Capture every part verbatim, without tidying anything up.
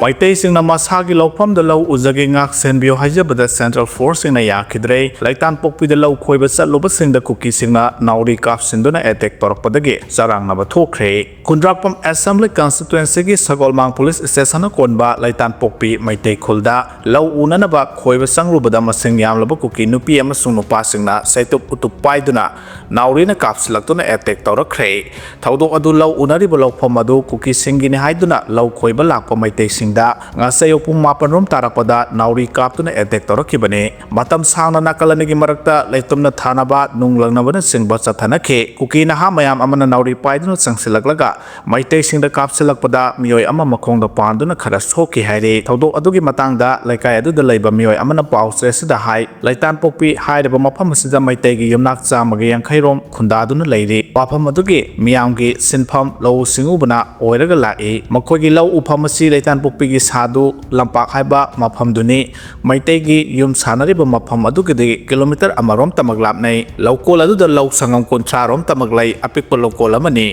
ꯃꯩꯇꯩꯁꯤꯡꯅ ꯃꯁꯥꯒꯤ ꯂꯧꯐꯝꯗ ꯂꯧ ꯎꯖꯒꯦ ꯉꯥꯛ ꯁꯦꯟꯕꯤꯌꯨ ꯍꯥꯏꯖꯕꯗ ꯁꯦꯟꯇ꯭ꯔꯦꯜ ꯐꯣꯔꯁꯁꯤꯡꯅ ꯌꯥꯈꯤꯗ꯭ꯔꯦ꯫ ꯂꯩꯇꯥꯟꯄꯣꯛꯄꯤꯗ ꯂꯧ ꯈꯣꯏꯕ ꯆꯠꯂꯨꯕꯁꯤꯡꯗ ꯀꯨꯀꯤꯁꯤꯡꯅ ꯅꯥꯎꯔꯤ ꯀꯥꯞꯁꯤꯟꯗꯨꯅ ꯑꯦꯇꯦꯛ ꯇꯧꯔꯛꯄꯗꯒꯤ ꯆꯔꯥꯡꯅꯕ ꯊꯣꯛꯈ꯭ꯔꯦ꯫ ꯈꯨꯟꯗ꯭ꯔꯥꯛꯄꯝ ꯑꯦꯁꯦꯝꯕ꯭ꯂꯤ ꯀꯟꯁꯇꯤꯇ꯭ꯋꯦꯟꯁꯤꯒꯤ ꯁꯒꯣꯜꯃꯥꯡ ꯄꯨꯂꯤꯁ ꯁ꯭ꯇꯦꯁꯟꯅ ꯀꯣꯟꯕ ꯂꯩꯇꯥꯟꯄꯣꯛꯄꯤ ꯃꯩꯇꯩ ꯈꯨꯜꯗ ꯂꯧ ꯎꯅꯅꯕ ꯈꯣꯏꯕ ꯆꯪꯂꯨꯕꯗ ꯃꯁꯤꯡ ꯌꯥꯝꯂꯕ ꯀꯨꯀꯤ ꯅꯨꯄꯤ ꯑꯃꯁꯨꯡ ꯅꯨꯄꯥꯁꯤꯡꯅ ꯆꯩꯇꯨꯞ ꯎꯇꯨꯞ ꯄꯥꯏꯗꯨꯅ ꯅꯥꯎꯔꯤꯅ ꯀꯥꯞꯁꯤꯜꯂꯛꯇꯨꯅ ꯑꯦꯇꯦꯛ ꯇꯧꯔꯛꯈ꯭ꯔꯦ꯫ ꯊꯧꯗꯣꯛ ꯑꯗꯨ ꯂꯧ ꯎꯅꯔꯤꯕ ꯂꯧꯐꯝ ꯑꯗꯨ ꯀꯨꯀꯤꯁꯤꯡꯒꯤꯅꯤ ꯍꯥꯏꯗꯨꯅ ꯂꯧ ꯈꯣꯏꯕ ꯂꯥꯛꯄ ꯃꯩꯇꯩꯁꯤꯡꯗ ꯉꯁꯥꯏ ꯑꯌꯨꯛ ꯄꯨꯡ ꯃꯥꯄꯟ ꯔꯣꯝ ꯇꯥꯔꯛꯄꯗ ꯅꯥꯎꯔꯤ ꯀꯥꯞꯇꯨꯅ ꯑꯦꯇꯦꯛ ꯇꯧꯔꯛꯈꯤꯕꯅꯤ꯫ ꯃꯇꯝ ꯁꯥꯡꯅ ꯅꯥꯀꯜ ꯑꯅꯤꯒꯤ ꯃꯔꯛꯇ ꯂꯩꯇꯨꯝꯅ ꯊꯥꯅꯕ, ꯅꯨꯡ ꯂꯪꯅꯕꯅꯆꯤꯡꯕ ꯆꯠꯊꯅꯈꯤ꯫ ꯀꯨꯀꯤ ꯅꯍꯥ ꯃꯌꯥꯝ ꯑꯃꯅ ꯅꯥꯎꯔꯤ ꯄꯥꯏꯗꯨꯅ ꯆꯪꯁꯤꯜꯂꯛꯂꯒ ꯃꯩꯇꯩꯁꯤꯡꯗ ꯀꯥꯞꯁꯤꯜꯂꯛꯄꯗ ꯃꯤꯑꯣꯏ ꯑꯃ ꯃꯈꯣꯡꯗ ꯄꯥꯟꯗꯨꯅ ꯈꯔ ꯁꯣꯛꯈꯤ ꯍꯥꯏꯔꯤ꯫ ꯊꯧꯗꯣꯛ ꯑꯗꯨꯒꯤ ꯃꯇꯥꯡꯗ ꯂꯩꯀꯥꯏ ꯑꯗꯨꯗ ꯂꯩꯕ ꯃꯤꯑꯣꯏ ꯑꯃꯅ ꯄꯥꯎ ꯆꯦ ꯑꯁꯤꯗ ꯍꯥꯏ, ꯂꯩꯇꯥꯟꯄꯣꯛꯄꯤ ꯍꯥꯏꯔꯤꯕ ꯃꯐꯝ ꯑꯁꯤꯗ ꯃꯩꯇꯩꯒꯤ ꯌꯨꯝꯅꯥꯛ ꯆꯥꯝꯃꯒ ꯌꯥꯡꯈꯩ ꯔꯣꯝ ꯈꯨꯟꯗꯥꯗꯨꯅ ꯂꯩꯔꯤ꯫ ꯃꯐꯝ ꯑꯗꯨꯒꯤ ꯃꯤꯌꯥꯝꯒꯤ ꯁꯤꯟꯐꯝ ꯂꯧꯎ ꯁꯤꯡꯎꯕꯅ ꯑꯣꯏꯔꯒ ꯂꯥꯛꯏ꯫ ꯃꯈꯣꯏꯒꯤ ꯂꯧ ꯎꯐꯝ ꯑꯁꯤ ꯂꯩꯇꯥꯟꯄꯣꯛꯄꯤꯒꯤ ꯁꯥꯗꯨ ꯂꯝꯄꯥꯛ ꯍꯥꯏꯕ ꯃꯐꯝꯗꯨꯅꯤ꯫ ꯃꯩꯇꯩꯒꯤ ꯌꯨꯝ ꯁꯥꯟꯅꯔꯤꯕ ꯃꯐꯝ ꯑꯗꯨꯒꯤꯗꯤ ꯀꯤꯂꯣꯃꯤꯇꯔ ꯑꯃꯔꯣꯝꯇꯃꯛ ꯂꯥꯞꯅꯩ꯫ ꯂꯧꯀꯣꯜ ꯑꯗꯨꯗ ꯂꯧ ꯁꯪꯉꯝ ꯀꯨꯟꯊ꯭ꯔꯥ ꯔꯣꯝꯇꯃꯛ ꯂꯩ꯫ ꯑꯄꯤꯛꯄ ꯂꯧꯀꯣꯜ ꯑꯃꯅꯤ꯫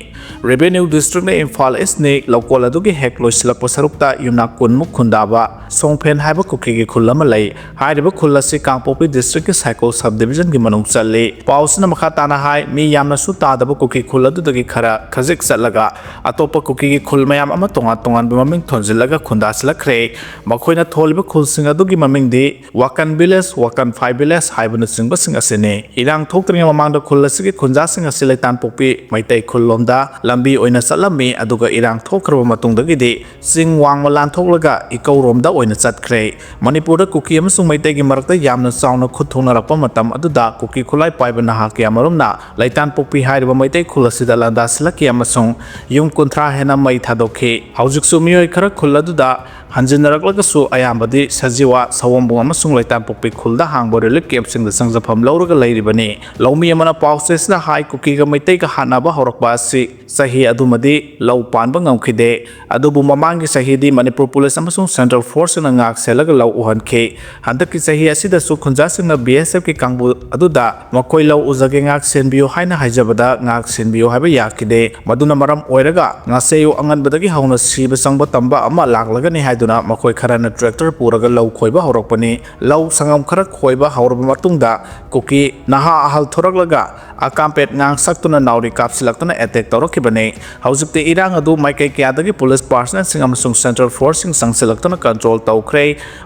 ꯔꯦꯚꯦꯅ꯭ꯌꯨ ꯗꯤꯁꯇ꯭ꯔꯤꯛꯅ ꯏꯝꯐꯥꯜ ꯏꯁꯅꯤ꯫ ꯂꯧꯀꯣꯜ ꯑꯗꯨꯒꯤ ꯍꯦꯛ ꯂꯣꯏꯁꯤꯜꯂꯛꯄ ꯁꯔꯨꯛꯇ ꯌꯨꯝꯅꯥꯛ ꯀꯨꯟꯃꯨꯛ ꯈꯨꯟꯗꯥꯕ ꯁꯣꯡꯐꯦꯟ ꯍꯥꯏꯕ ꯀꯨꯀꯤꯒꯤ ꯈꯨꯜ ꯑꯃ ꯂꯩ꯫ ꯍꯥꯏꯔꯤꯕ ꯈꯨꯜ ꯑꯁꯤ ꯀꯥꯡꯄꯣꯛꯄꯤ ꯗꯤꯁꯇ꯭ꯔꯤꯛꯀꯤ ꯁꯥꯏꯀꯣꯜ ꯁꯕ ꯗꯤꯕꯤꯖꯟꯒꯤ ꯃꯅꯨꯡ ꯆꯜꯂꯤ꯫ ꯄꯥꯎ ꯑꯁꯤꯅ ꯃꯈꯥ ꯇꯥꯅ ꯍꯥꯏ, ꯃꯤ ꯌꯥꯝꯅꯁꯨ ꯇꯥꯗꯕ ꯀꯨꯀꯤ ꯈꯨꯜ ꯑꯗꯨꯗꯒꯤ ꯈꯔ ꯈꯖꯤꯛ ꯆꯠꯂꯒ ꯑꯇꯣꯞꯄ ꯀꯨꯀꯤꯒꯤ ꯈꯨꯜ ꯃꯌꯥꯝ ꯑꯃ ꯇꯣꯉꯥꯟ ꯇꯣꯉꯥꯟꯕ ꯃꯃꯤꯡ ꯊꯣꯟꯖꯤꯜꯂꯒ ꯈꯨꯟꯗꯥꯁꯤꯜꯂꯛꯈ꯭ꯔꯦ꯫ ꯃꯈꯣꯏꯅ ꯊꯣꯜꯂꯤꯕ ꯈꯨꯜꯁꯤꯡ ꯑꯗꯨꯒꯤ ꯃꯃꯤꯡꯗꯤ ꯋꯥꯀꯟ ꯚꯤꯂꯦꯖ, ꯋꯥꯀꯟ ꯐꯥꯏꯚ ꯚꯤꯂꯦꯖ ꯍꯥꯏꯕꯅꯆꯤꯡꯕꯁꯤꯡ ꯑꯁꯤꯅꯤ꯫ ꯏꯔꯥꯡ ꯊꯣꯛꯇ꯭ꯔꯤꯉꯩ ꯃꯃꯥꯡꯗ ꯈꯨꯜ ꯑꯁꯤꯒꯤ ꯈꯨꯟꯖꯥꯁꯤꯡ ꯑꯁꯤ ꯂꯩꯇꯥꯟꯄꯣꯛꯄꯤ ꯃꯩꯇꯩ ꯈꯨꯜ ꯂꯣꯝꯗ ꯂꯝꯕꯤ ꯑꯣꯏꯅ ꯆꯠꯂꯝꯃꯤ, ꯑꯗꯨꯒ ꯏꯔꯥꯡ ꯊꯣꯛꯈ꯭ꯔꯕ ꯃꯇꯨꯡꯗꯒꯤꯗꯤ ꯆꯤꯡ ꯋꯥꯡꯃ ꯂꯥꯟꯊꯣꯛꯂꯒ ꯏꯀꯧꯔꯣꯝꯗ ꯑꯣꯏꯅ ꯆꯠꯈ꯭ꯔꯦ꯫ ꯃꯅꯤꯄꯨꯔꯗ ꯀꯨꯀꯤ ꯑꯃꯁꯨꯡ ꯃꯩꯇꯩꯒꯤ ꯃꯔꯛꯇ ꯌꯥꯝꯅ ꯆꯥꯎꯅ ꯈꯨꯠ ꯊꯣꯛꯅꯔꯛꯄ ꯃꯇꯝ ꯑꯗꯨꯗ ꯀꯨꯀꯤ ꯈꯨꯠꯂꯥꯏ ꯄꯥꯏꯕ ꯅꯍꯥ ꯀꯌꯥꯃꯔꯨꯝꯅ ꯂꯩꯇꯥꯟꯄꯣꯛꯄꯤ ꯍꯥꯏꯔꯤꯕ ꯃꯩꯇꯩ ꯈꯨꯜ ꯑꯁꯤꯗ ꯂꯥꯟꯗꯥꯁꯤꯜꯂꯛꯈꯤ ꯑꯃꯁꯨꯡ ꯌꯨꯝ ꯀꯨꯟꯊ꯭ꯔꯥ ꯍꯦꯟꯅ ꯃꯩ ꯊꯥꯗꯣꯛꯈꯤ꯫ ꯍꯧꯖꯤꯛꯁꯨ ꯃꯤꯑꯣꯏ ꯈꯔ ꯈꯨꯜ ꯑꯗꯨꯗ ꯍꯟꯖꯤꯟꯅꯔꯛꯂꯒꯁꯨ ꯑꯌꯥꯝꯕꯗꯤ ꯁꯖꯤꯋꯥ, ꯁꯑꯣꯝꯕꯨꯡ ꯑꯃꯁꯨꯡ ꯂꯩꯇꯥꯟꯄꯣꯛꯄꯤ ꯈꯨꯜꯗ ꯍꯥꯡꯕ ꯔꯤꯂꯤꯐ ꯀꯦꯝꯞꯁꯤꯡꯗ ꯆꯪꯖꯐꯝ ꯂꯧꯔꯒ ꯂꯩꯔꯤꯕꯅꯤ꯫ ꯂꯧꯃꯤ ꯑꯃꯅ ꯄꯥꯎ ꯆꯦꯁꯤꯗ ꯍꯥꯏ, ꯀꯨꯀꯤꯒ ꯃꯩꯇꯩꯒ ꯍꯥꯠꯅꯕ ꯍꯧꯔꯛꯄ ꯑꯁꯤ ꯆꯍꯤ ꯑꯗꯨꯃꯗꯤ ꯂꯧ ꯄꯥꯟꯕ ꯉꯝꯈꯤꯗꯦ꯫ ꯑꯗꯨꯕꯨ ꯃꯃꯥꯡꯒꯤ ꯆꯍꯤꯗꯤ ꯃꯅꯤꯄꯨꯔ ꯄꯨꯂꯤꯁ ꯑꯃꯁꯨꯡ ꯁꯦꯟꯇ꯭ꯔꯦꯜ ꯐꯣꯔꯁꯁꯤꯡꯅ ꯉꯥꯛ ꯁꯦꯜꯂꯒ ꯂꯧ ꯎꯍꯟꯈꯤ꯫ ꯍꯟꯗꯛꯀꯤ ꯆꯍꯤ ꯑꯁꯤꯗꯁꯨ ꯈꯨꯟꯖꯥꯁꯤꯡꯅ ꯕꯤ ꯑꯦꯁ ꯑꯦꯐꯀꯤ ꯀꯥꯡꯕꯨ ꯑꯗꯨꯗ ꯃꯈꯣꯏ ꯂꯧ ꯎꯖꯒꯦ, ꯉꯥꯛ ꯁꯦꯟꯕꯤꯌꯨ ꯍꯥꯏꯅ ꯍꯥꯏꯖꯕꯗ ꯉꯥꯛ ꯁꯦꯟꯕꯤꯌꯨ ꯍꯥꯏꯕ ꯌꯥꯈꯤꯗꯦ꯫ ꯃꯗꯨꯅ ꯃꯔꯝ ꯑꯣꯏꯔꯒ ꯉꯁꯤ ꯑꯌꯨꯛ ꯑꯉꯟꯕꯗꯒꯤ ꯍꯧꯅ ꯁꯤꯕ ꯆꯪꯕ ꯇꯝꯕ ꯑꯃ ꯂꯥꯛꯂꯦ꯫ ꯂꯒꯅꯤ ꯍꯥꯏꯗꯨꯅ ꯃꯈꯣꯏ ꯈꯔꯅ tractor ꯄꯨꯔꯒ ꯂꯧ ꯈꯣꯏꯕ ꯍꯧꯔꯛꯄꯅꯤ꯫ ꯂꯧ ꯁꯪꯒꯝ ꯈꯔ ꯈꯣꯏꯕ ꯍꯧꯔꯕ ꯃꯇꯨꯡꯗ ꯀꯨꯀꯤ ꯅꯍꯥ ꯑꯍꯜ ꯊꯣꯔꯛꯂꯒ ꯑꯀꯥꯝꯄꯦꯠ ꯉꯥꯡ ꯁꯛꯇꯨꯅ ꯅꯥꯎꯔꯤ ꯀꯥꯞꯁꯤꯜꯂꯛꯇꯨꯅ attack ꯇꯧꯔꯛꯈꯤꯕꯅꯤ꯫ ꯍꯧꯖꯤꯛꯇꯤ ꯏꯔꯥꯡ ꯑꯗꯨ ꯃꯥꯏꯀꯩ ꯀꯌꯥꯗꯒꯤ police personnelꯁꯤꯡ ꯑꯃꯁꯨꯡ central forceꯁꯤꯡ ꯆꯪꯁꯤꯜꯂꯛꯇꯨꯅ control ꯇꯧꯈ꯭ꯔꯦ꯫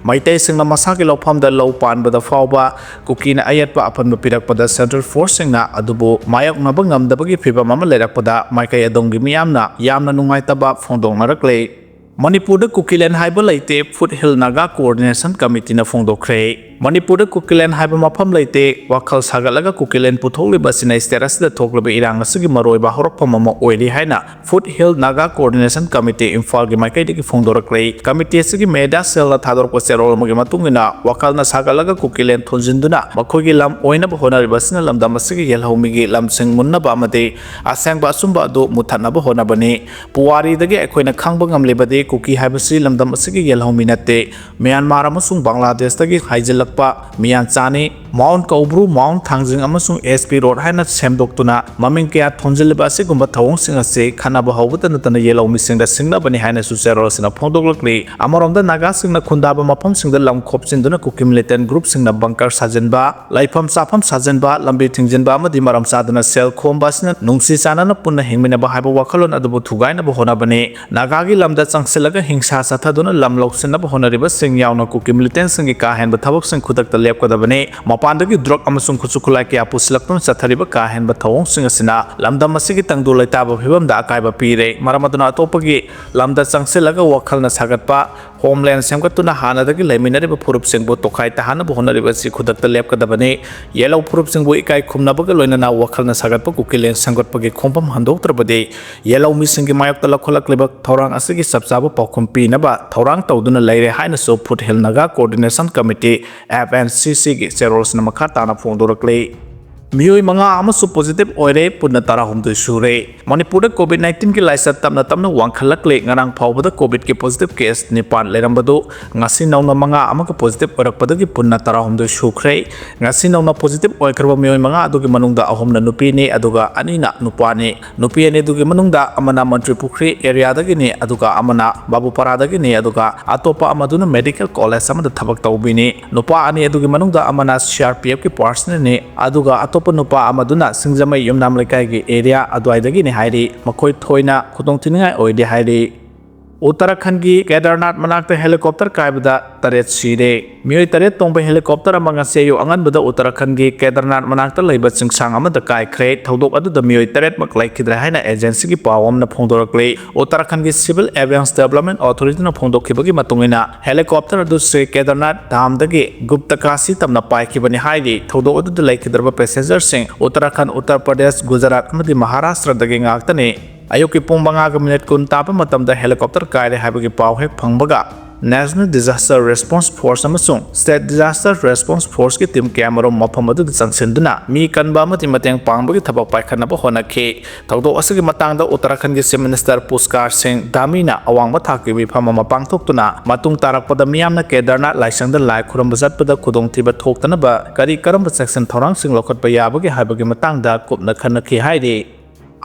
ꯃꯩꯇꯩꯁꯤꯡꯅ ꯃꯁꯥꯒꯤ ꯂꯧꯐꯝꯗ ꯂꯧ ꯄꯥꯟꯕꯗ ꯐꯥꯎꯕ ꯀꯨꯀꯤꯅ ꯑꯌꯦꯠꯄ ꯑꯄꯟꯕ ꯄꯤꯔꯛꯄꯗ central forceꯁꯤꯡꯅ ꯑꯗꯨꯕꯨ ꯃꯥꯌꯣꯛꯅꯕ ꯉꯝꯗꯕꯒꯤ ꯐꯤꯚꯝ ꯑꯃ ꯂꯩꯔꯛꯄꯗ ꯃꯥꯏꯀꯩ ꯑꯗꯣꯝꯒꯤ ꯃꯤꯌꯥꯝꯅ ꯌꯥꯝꯅ ꯅꯨꯡꯉꯥꯏꯇꯕ ꯐꯣꯡꯗꯣꯛꯅꯔꯛꯂꯦ꯫ ꯃꯅꯤꯄꯨꯔꯗ ꯀꯨꯀꯤꯂꯦꯟ ꯍꯥꯏꯕ ꯂꯩꯇꯦ, Foothill Naga Coordination Committeeꯅ ꯐꯣꯡꯗꯣꯛꯈ꯭ꯔꯦ꯫ ꯃꯅꯤꯄꯨꯔꯗ ꯀꯨꯀꯤꯂꯦꯟ ꯍꯥꯏꯕ ꯃꯐꯝ ꯂꯩꯇꯦ, ꯋꯥꯈꯜ ꯁꯥꯒꯠꯂꯒ ꯀꯨꯀꯤꯂꯦꯟ ꯄꯨꯊꯣꯛꯂꯤꯕ ꯑꯁꯤꯅ state ꯑꯁꯤꯗ ꯊꯣꯛꯂꯤꯕ ꯏꯔꯥꯡ ꯑꯁꯤꯒꯤ ꯃꯔꯨꯑꯣꯏꯕ ꯍꯧꯔꯛꯐꯝ ꯑꯃ ꯑꯣꯏꯔꯤ ꯍꯥꯏꯅ Foothill Naga Coordination Committee ꯏꯝꯐꯥꯜꯒꯤ ꯃꯥꯏꯀꯩꯗꯒꯤ ꯐꯣꯡꯗꯣꯔꯛꯂꯦ꯫ Committee ꯑꯁꯤꯒꯤ media cellꯅ ꯊꯥꯗꯣꯔꯛꯄ ꯆꯦꯔꯣꯜ ꯑꯃꯒꯤ ꯃꯇꯨꯡ ꯏꯟꯅ, ꯋꯥꯈꯜꯅ ꯁꯥꯒꯠꯂꯒ ꯀꯨꯀꯤꯂꯦꯟ ꯊꯣꯟꯖꯤꯟꯗꯨꯅ ꯃꯈꯣꯏꯒꯤ ꯂꯝ ꯑꯣꯏꯅꯕ ꯍꯣꯠꯅꯔꯤꯕ ꯑꯁꯤꯅ ꯂꯝꯗꯝ ꯑꯁꯤꯒꯤ ꯌꯦꯜꯍꯧꯃꯤꯒꯤ ꯂꯝꯁꯤꯡ ꯃꯨꯟꯅꯕ ꯑꯃꯗꯤ ꯑꯁꯦꯡꯕ ꯑꯆꯨꯝꯕ ꯑꯗꯨ ꯃꯨꯠꯊꯠꯅꯕ ꯍꯣꯠꯅꯕꯅꯤ꯫ ꯄꯨꯋꯥꯔꯤꯗꯒꯤ ꯑꯩꯈꯣꯏꯅ ꯈꯪꯕ ꯉꯝꯂꯤꯕꯗꯤ ꯀꯨꯀꯤ ꯍꯥꯏꯕꯁꯤ ꯂꯝꯗꯝ ꯑꯁꯤꯒꯤ ꯌꯦꯜꯍꯧꯃꯤ ꯅꯠꯇꯦ꯫ ꯃ꯭ꯌꯥꯟꯃꯥꯔ ꯑꯃꯁꯨꯡ ꯕꯪꯒ꯭ꯂꯥꯗꯦꯁꯇꯒꯤ ꯍꯥꯏꯖꯤꯜꯂꯛꯄ ꯃꯤꯌꯥꯟꯆꯥꯅꯤ꯫ ꯃꯥꯎꯟ ꯀꯧꯕ꯭ꯔꯨ, ꯃꯥꯎꯟ ꯊꯥꯡꯖꯤꯡ ꯑꯃꯁꯨꯡ S P Road ꯍꯥꯏꯅ ꯁꯦꯝꯗꯣꯛꯇꯨꯅ ꯃꯃꯤꯡ ꯀꯌꯥ ꯊꯣꯟꯖꯤꯜꯂꯤꯕ ꯑꯁꯤꯒꯨꯝꯕ ꯊꯧꯑꯣꯡꯁꯤꯡ ꯑꯁꯤ ꯈꯠꯅꯕ ꯍꯧꯕꯇ ꯅꯠꯇꯅ ꯌꯦꯜꯍꯧꯃꯤꯁꯤꯡꯗ ꯁꯤꯡꯅꯕꯅꯤ ꯍꯥꯏꯅꯁꯨ ꯆꯦꯔꯣꯜ ꯑꯁꯤꯅ ꯐꯣꯡꯗꯣꯛꯂꯛꯂꯤ꯫ ꯑꯃꯔꯣꯝꯗ ꯅꯥꯒꯥꯁꯤꯡꯅ ꯈꯨꯟꯗꯥꯕ ꯃꯐꯝꯁꯤꯡꯗ ꯂꯝ ꯈꯣꯞꯆꯤꯟꯗꯨꯅ ꯀꯨꯀꯤ militant groupꯁꯤꯡꯅ bunker ꯁꯥꯖꯤꯟꯕ, ꯂꯩꯐꯝ ꯆꯥꯐꯝ ꯁꯥꯖꯤꯟꯕ, ꯂꯝꯕꯤ ꯊꯤꯡꯖꯤꯟꯕ ꯑꯃꯗꯤ ꯃꯔꯝ ꯆꯥꯗꯅ ꯁꯦꯜ ꯈꯣꯝꯕ ꯑꯁꯤꯅ ꯅꯨꯡꯁꯤ ꯆꯥꯟꯅꯅ ꯄꯨꯟꯅ ꯍꯤꯡꯃꯤꯟꯅꯕ ꯍꯥꯏꯕ ꯋꯥꯈꯜꯂꯣꯟ ꯑꯗꯨꯕꯨ ꯊꯨꯒꯥꯏꯅꯕ ꯍꯣꯠꯅꯕꯅꯤ꯫ ꯅꯥꯒꯥꯒꯤ ꯂꯝꯗ ꯆꯪꯁꯤꯜꯂꯒ ꯍꯤꯡꯁꯥ ꯆꯠꯊꯗꯨꯅ ꯂꯝ ꯂꯧꯁꯤꯟꯅꯕ ꯍꯣꯠꯅꯔꯤꯕꯁꯤꯡ ꯌꯥꯎꯅ ꯀꯨꯀꯤ militantꯁꯤꯡꯒꯤ ꯀꯥ ꯍꯦꯟꯕ ꯊꯕꯛꯁꯤꯡ ꯈꯨꯗꯛꯇ ꯂꯦꯞꯀꯗꯕꯅꯤ꯫ ꯃꯄꯥꯟꯗꯒꯤ drug ꯑꯃꯁꯨꯡ ꯈꯨꯠꯁꯨ ꯈꯨꯠꯂꯥꯏ ꯀꯌꯥ ꯄꯨꯁꯤꯜꯂꯛꯇꯨꯅ ꯆꯠꯊꯔꯤꯕ ꯀꯥ ꯍꯦꯟꯕ ꯊꯧꯑꯣꯡꯁꯤꯡ ꯑꯁꯤꯅ ꯂꯝꯗꯝ ꯑꯁꯤꯒꯤ ꯇꯪꯗꯨ ꯂꯩꯇꯥꯕ ꯐꯤꯕꯝꯗ ꯑꯀꯥꯏꯕ ꯄꯤꯔꯦ꯫ ꯃꯔꯝ ꯑꯗꯨꯅ ꯑꯇꯣꯞꯄꯒꯤ ꯂꯝꯗ ꯆꯪꯁꯤꯜꯂꯒ ꯋꯥꯈꯜꯅ ꯁꯥꯒꯠꯄ, homeland ꯁꯦꯝꯒꯠꯇꯨꯅ ꯍꯥꯟꯅꯗꯒꯤ ꯂꯩꯃꯤꯟꯅꯔꯤꯕ ꯐꯨꯔꯨꯞꯁꯤꯡꯕꯨ ꯇꯣꯈꯥꯏ ꯇꯥꯍꯟꯅꯕ ꯍꯣꯠꯅꯔꯤꯕ ꯑꯁꯤ ꯈꯨꯗꯛꯇ ꯂꯦꯞꯀꯗꯕꯅꯤ꯫ ꯌꯦꯜꯍꯧ ꯐꯨꯔꯨꯞꯁꯤꯡꯕꯨ ꯏꯀꯥꯏ ꯈꯨꯝꯅꯕꯒ ꯂꯣꯏꯅꯅ ꯋꯥꯈꯜꯅ ꯁꯥꯒꯠꯄ ꯀꯨꯀꯤꯂꯦꯟ ꯁꯦꯝꯒꯠꯄꯒꯤ ꯈꯣꯡꯐꯝ ꯍꯟꯗꯣꯛꯇ꯭ꯔꯕꯗꯤ ꯌꯦꯜꯍꯧ ꯃꯤꯁꯤꯡꯒꯤ ꯃꯥꯌꯣꯛꯇ ꯂꯧꯈꯠꯂꯛꯂꯤꯕ ꯊꯧꯔꯥꯡ ꯑꯁꯤꯒꯤ ꯆꯞ ꯆꯥꯕ ꯄꯥꯎꯈꯨꯝ ꯄꯤꯅꯕ ꯊꯧꯔꯥꯡ ꯇꯧꯗꯨꯅ ꯂꯩꯔꯦ ꯍꯥꯏꯅꯁꯨ Foothill Naga Coordination Committee, F N C Cꯒꯤ ꯆꯦꯔꯣꯜꯁꯤꯅ ꯃꯈꯥ ꯇꯥꯅ ꯐꯣꯡꯗꯣꯔꯛꯂꯤ꯫ ꯃꯤꯑꯣꯏ ꯃꯉꯥ ꯑꯃꯁꯨ positive ꯑꯣꯏꯔꯦ, ꯄꯨꯟꯅ ꯇꯔꯥꯍꯨꯝꯗꯣꯏ ꯁꯨꯔꯦ꯫ ꯃꯅꯤꯄꯨꯔꯗ COVID nineteen ꯒꯤ ꯂꯥꯏꯆꯠ ꯇꯞꯅ ꯇꯞꯅ ꯋꯥꯡꯈꯠꯂꯛꯂꯦ꯫ ꯉꯔꯥꯡ ꯐꯥꯎꯕꯗ COVID ꯀꯤ positive case ꯅꯤꯄꯥꯟ ꯂꯩꯔꯝꯕꯗꯨ ꯉꯁꯤ ꯅꯧꯅ ꯃꯉꯥ ꯑꯃꯒ positive ꯑꯣꯏꯔꯛꯄꯗꯒꯤ ꯄꯨꯟꯅ ꯇꯔꯥꯍꯨꯝꯗꯣꯏ ꯁꯨꯈ꯭ꯔꯦ꯫ ꯉꯁꯤ ꯅꯧꯅ positive ꯑꯣꯏꯈ꯭ꯔꯕ ꯃꯤꯑꯣꯏ ꯃꯉꯥ ꯑꯗꯨꯒꯤ ꯃꯅꯨꯡꯗ ꯑꯍꯨꯝꯅ ꯅꯨꯄꯤꯅꯤ, ꯑꯗꯨꯒ ꯑꯅꯤꯅ ꯅꯨꯄꯥꯅꯤ꯫ ꯅꯨꯄꯤ ꯑꯅꯤ ꯑꯗꯨꯒꯤ ꯃꯅꯨꯡꯗ ꯑꯃꯅ ꯃꯟꯇ꯭ꯔꯤ ꯄꯨꯈ꯭ꯔꯤ area ꯗꯒꯤꯅꯤ, ꯑꯗꯨꯒ ꯑꯃꯅ ꯕꯥꯕꯨꯄꯥꯔꯥꯗꯒꯤꯅꯤ, ꯑꯗꯨꯒ ꯑꯇꯣꯞꯄ ꯑꯃꯗꯨꯅ medical college ꯑꯃꯗ ꯊꯕꯛ ꯇꯧꯕꯤꯅꯤ꯫ ꯅꯨꯄꯥ ꯑꯅꯤ ꯑꯗꯨꯒꯤ ꯃꯅꯨꯡꯗ ꯑꯃꯅ C R P F ꯀꯤ personnel ꯅꯤ, ꯑꯗꯨꯒ ꯑꯇꯣꯞꯄ ꯅꯨꯄꯥ ꯑꯃꯗꯨꯅ ꯁꯤꯡꯖꯃꯩ ꯌꯨꯝꯅꯥꯝ ꯂꯩꯀꯥꯏꯒꯤ area ꯑꯗꯨꯋꯥꯏꯗꯒꯤꯅꯤ ꯍꯥꯏꯔꯤ꯫ ꯃꯈꯣꯏ ꯊꯣꯏꯅ ꯈꯨꯗꯣꯡꯊꯤꯅꯤꯡꯉꯥꯏ ꯑꯣꯏꯗꯦ ꯍꯥꯏꯔꯤ꯫ ꯎꯠꯇꯔꯥꯈꯟꯒꯤ ꯀꯦꯗꯔꯅꯥꯊ ꯃꯅꯥꯛꯇ helicopter ꯀꯥꯏꯕꯗ ꯇꯔꯦꯠ ꯁꯤꯔꯦ꯫ ꯃꯤꯑꯣꯏ ꯇꯔꯦꯠ ꯇꯣꯡꯕ helicopter ꯑꯃ ꯉꯁꯤ ꯑꯌꯨꯛ ꯑꯉꯟꯕꯗ ꯎꯠꯇꯔꯥꯈꯟꯒꯤ ꯀꯦꯗꯔꯅꯥꯊ ꯃꯅꯥꯛꯇ ꯂꯩꯕ ꯆꯤꯡꯁꯥꯡ ꯑꯃꯗ ꯀꯥꯏꯈ꯭ꯔꯦ꯫ ꯊꯧꯗꯣꯛ ꯑꯗꯨꯗ ꯃꯤꯑꯣꯏ ꯇꯔꯦꯠꯃꯛ ꯂꯩꯈꯤꯗ꯭ꯔꯦ ꯍꯥꯏꯅ agency ꯒꯤ ꯄꯥꯎ ꯑꯃꯅ ꯐꯣꯡꯗꯣꯔꯛꯂꯤ꯫ ꯎꯠꯇꯔꯥꯈꯟꯒꯤ Civil Aviation Development Authority ꯅ ꯐꯣꯡꯗꯣꯛꯈꯤꯕꯒꯤ ꯃꯇꯨꯡ ꯏꯟꯅ, helicopter ꯑꯗꯨ ꯁ꯭ꯔꯤ ꯀꯦꯗꯔꯅꯥꯊ ꯙꯥꯝꯗꯒꯤ ꯒꯨꯞꯇꯀꯥꯁꯤ ꯇꯝꯅ ꯄꯥꯏꯈꯤꯕꯅꯤ ꯍꯥꯏꯔꯤ꯫ ꯊꯧꯗꯣꯛ ꯑꯗꯨꯗ ꯂꯩꯈꯤꯗ꯭ꯔꯕ passenger ꯁꯤꯡ ꯎꯠꯇꯔꯥꯈꯟ, ꯎꯠꯇꯔ ꯄ꯭ꯔꯗꯦꯁ, ꯒꯨꯖꯔꯥꯠ ꯑꯃꯗꯤ ꯃꯍꯥꯔꯥꯁꯇ꯭ꯔꯗꯒꯤ ꯉꯥꯛꯇꯅꯤ꯫ ꯑꯌꯨꯛꯀꯤ ꯄꯨꯡ ꯃꯉꯥꯒ minute ꯀꯨꯟ ꯇꯥꯕ ꯃꯇꯝꯗ helicopter ꯀꯥꯏꯔꯦ ꯍꯥꯏꯕꯒꯤ ꯄꯥꯎ ꯍꯦꯛ ꯐꯪꯕꯒ, National Disaster Response Force ꯑꯃꯁꯨꯡ State Disaster Response Force ꯀꯤ team ꯀꯌꯥꯃꯔꯨꯝ ꯃꯐꯝ ꯑꯗꯨꯗ ꯆꯪꯁꯤꯟꯗꯨꯅ ꯃꯤ ꯀꯟꯕ ꯑꯃꯗꯤ ꯃꯇꯦꯡ ꯄꯥꯡꯕꯒꯤ ꯊꯕꯛ ꯄꯥꯏꯈꯠꯅꯕ ꯍꯣꯠꯅꯈꯤ꯫ ꯊꯧꯗꯣꯛ ꯑꯁꯤꯒꯤ ꯃꯇꯥꯡꯗ ꯎꯠꯇꯔꯥꯈꯟꯒꯤ Chief Minister ꯄꯨꯁꯀꯥꯔ ꯁꯤꯡ ꯙꯥꯃꯤꯅ ꯑꯋꯥꯡꯕ ꯊꯥꯛꯀꯤ ꯃꯤꯐꯝ ꯑꯃ ꯄꯥꯡꯊꯣꯛꯇꯨꯅ ꯃꯇꯨꯡ ꯇꯥꯔꯛꯄꯗ ꯃꯤꯌꯥꯝꯅ ꯀꯦꯗꯔꯅꯥꯊ ꯂꯥꯏꯁꯪꯗ ꯂꯥꯏ ꯈꯨꯔꯨꯝꯕ ꯆꯠꯄꯗ ꯈꯨꯗꯣꯡꯊꯤꯕ ꯊꯣꯛꯇꯅꯕ ꯀꯔꯤ ꯀꯔꯝꯕ ꯆꯦꯛꯁꯤꯟ ꯊꯧꯔꯥꯡꯁꯤꯡ ꯂꯧꯈꯠꯄ ꯌꯥꯕꯒꯦ ꯍꯥꯏꯕꯒꯤ ꯃꯇꯥꯡꯗ ꯀꯨꯞꯅ ꯈꯟꯅꯈꯤ ꯍꯥꯏꯔꯤ꯫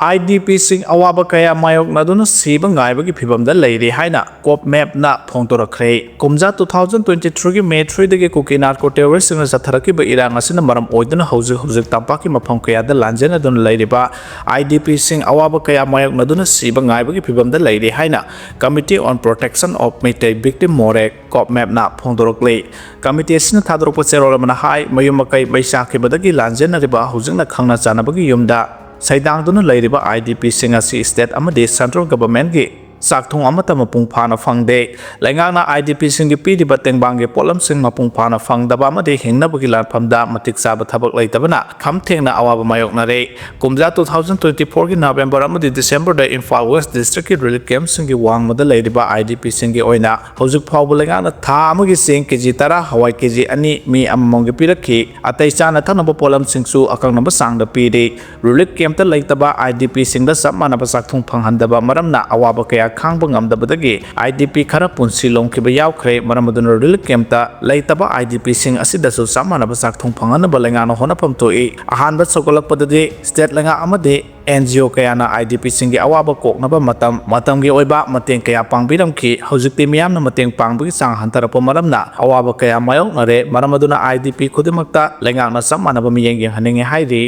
I D P ꯁꯤꯡ ꯑꯋꯥꯕ ꯀꯌꯥ ꯃꯥꯌꯣꯛꯅꯗꯨꯅ ꯁꯤꯕ ꯉꯥꯏꯕꯒꯤ ꯐꯤꯚꯝꯗ ꯂꯩꯔꯤ ꯍꯥꯏꯅ COPMAP ꯅ ꯐꯣꯡꯗꯣꯔꯛꯈ꯭ꯔꯦ꯫ ꯀꯨꯝꯖꯥ two thousand twenty three ꯒꯤ May three ꯗꯒꯤ ꯀꯨꯀꯤ narco terrorist ꯁꯤꯡꯅ ꯆꯠꯊꯔꯛꯈꯤꯕ ꯏꯔꯥꯡ ꯑꯁꯤꯅ ꯃꯔꯝ ꯑꯣꯏꯗꯨꯅ ꯍꯧꯖꯤꯛ ꯍꯧꯖꯤꯛ ꯇꯝꯄꯥꯛꯀꯤ ꯃꯐꯝ ꯀꯌꯥꯗ ꯂꯥꯟꯖꯦꯟꯅꯗꯨꯅ ꯂꯩꯔꯤꯕ I D P ꯁꯤꯡ ꯑꯋꯥꯕ ꯀꯌꯥ ꯃꯥꯌꯣꯛꯅꯗꯨꯅ ꯁꯤꯕ ꯉꯥꯏꯕꯒꯤ ꯐꯤꯚꯝꯗ ꯂꯩꯔꯤ ꯍꯥꯏꯅ Committee on Protection of Meitei Victim, MORAC, COPMAP ꯅ ꯐꯣꯡꯗꯣꯔꯛꯂꯤ꯫ Committee ꯑꯁꯤꯅ ꯊꯥꯗꯣꯔꯛꯄ ꯆꯦꯔꯣꯜ ꯑꯃꯅ ꯍꯥꯏ, ꯃꯌꯨꯝ ꯃꯀꯩ ꯃꯩ ꯆꯥꯛꯈꯤꯕꯗꯒꯤ ꯂꯥꯟꯖꯦꯟꯅꯔꯤꯕ ꯍꯧꯖꯤꯛꯅ ꯈꯪꯅ ꯆꯥꯟꯅꯕꯒꯤ ꯌꯨꯝꯗ ꯁꯩꯗꯥꯡꯗꯨꯅ ꯂꯩꯔꯤꯕ I D P ꯁꯤꯡ ꯑꯁꯤ state ꯑꯃꯗꯤ central government ꯀꯤ ꯆꯥꯛꯊꯨꯡ ꯑꯃꯠꯇ ꯃꯄꯨꯡ ꯐꯥꯅ ꯐꯪꯗꯦ꯫ ꯂꯩꯉꯥꯛꯅ IDPꯁꯤꯡꯒꯤ ꯄꯤꯔꯤꯕ ꯇꯦꯡꯕꯥꯡꯒꯤ ꯄꯣꯠꯂꯝꯁꯤꯡ ꯃꯄꯨꯡ ꯐꯥꯅ ꯐꯪꯗꯕ ꯑꯃꯗꯤ ꯍꯤꯡꯅꯕꯒꯤ ꯂꯥꯟꯐꯝꯗ ꯃꯇꯤꯛ ꯆꯥꯕ ꯊꯕꯛ ꯂꯩꯇꯕꯅ ꯈꯝ ꯊꯦꯡꯅ ꯑꯋꯥꯕ ꯃꯥꯌꯣꯛꯅꯔꯦ꯫ ꯀꯨꯝꯖꯥ two thousand twenty fourꯒꯤ November ꯑꯃꯗꯤ Decemberꯗ ꯏꯝꯐꯥꯜ West Districtꯀꯤ relief campꯁꯤꯡꯒꯤ ꯋꯥꯡꯃꯗ ꯂꯩꯔꯤꯕ IDPꯁꯤꯡꯒꯤ ꯑꯣꯏꯅ ꯍꯧꯖꯤꯛ ꯐꯥꯎꯕ ꯂꯩꯉꯥꯛꯅ ꯊꯥ ꯑꯃꯒꯤ ꯆꯦꯡ KG ꯇꯔꯥ, ꯍꯋꯥꯏ KG ꯑꯅꯤ ꯃꯤ ꯑꯃꯃꯝꯒꯤ ꯄꯤꯔꯛꯈꯤ꯫ ꯑꯇꯩ ꯆꯥꯅ ꯊꯛꯅꯕ ꯄꯣꯠꯂꯝꯁꯤꯡꯁꯨ ꯑꯀꯛꯅꯕ ꯆꯥꯡꯗ ꯄꯤꯔꯤ꯫ Relief campꯇ ꯂꯩꯇꯕ IDPꯁꯤꯡꯗ ꯆꯞ ꯃꯥꯟꯅꯕ ꯆꯥꯛꯊꯨꯡ ꯐꯪꯍꯟꯗꯕ ꯃꯔꯝꯅ ꯑꯋꯥꯕ ꯀꯌꯥ ꯈꯥꯡꯕ ꯉꯝꯗꯕꯗꯒꯤ IDP ꯈꯔ ꯄꯨꯟꯁꯤ ꯂꯣꯝꯈꯤꯕ ꯌꯥꯎꯈ꯭ꯔꯦ꯫ ꯃꯔꯝ ꯑꯗꯨꯅ relief campꯇ ꯂꯩꯇꯕ IDPꯁꯤꯡ ꯑꯁꯤꯗꯁꯨ ꯆꯞ ꯃꯥꯟꯅꯕ ꯆꯥꯛꯊꯨꯡ ꯐꯪꯍꯟꯅꯕ ꯂꯩꯉꯥꯛꯅ ꯍꯣꯠꯅꯐꯝ ꯊꯣꯛꯏ꯫ ꯑꯍꯥꯟꯕ ꯁꯧꯒꯠꯂꯛꯄꯗꯗꯤ state ꯂꯩꯉꯥꯛ ꯑꯃꯗꯤ NGO ꯀꯌꯥꯅ IDPꯁꯤꯡꯒꯤ ꯑꯋꯥꯕ ꯀꯣꯛꯅꯕ ꯃꯇꯝ ꯃꯇꯝꯒꯤ ꯑꯣꯏꯕ ꯃꯇꯦꯡ ꯀꯌꯥ ꯄꯥꯡꯕꯤꯔꯝꯈꯤ꯫ ꯍꯧꯖꯤꯛꯇꯤ ꯃꯤꯌꯥꯝꯅ ꯃꯇꯦꯡ ꯄꯥꯡꯕꯒꯤ ꯆꯥꯡ ꯍꯟꯊꯔꯛꯄ ꯃꯔꯝꯅ ꯑꯋꯥꯕ ꯀꯌꯥ ꯃꯥꯌꯣꯛꯅꯔꯦ꯫ ꯃꯔꯝ ꯑꯗꯨꯅ IDP ꯈꯨꯗꯤꯡꯃꯛꯇ ꯂꯩꯉꯥꯛꯅ ꯆꯞ ꯃꯥꯟꯅꯕ ꯃꯤꯠꯌꯦꯡ ꯌꯦꯡꯍꯟꯅꯤꯡꯉꯤ ꯍꯥꯏꯔꯤ꯫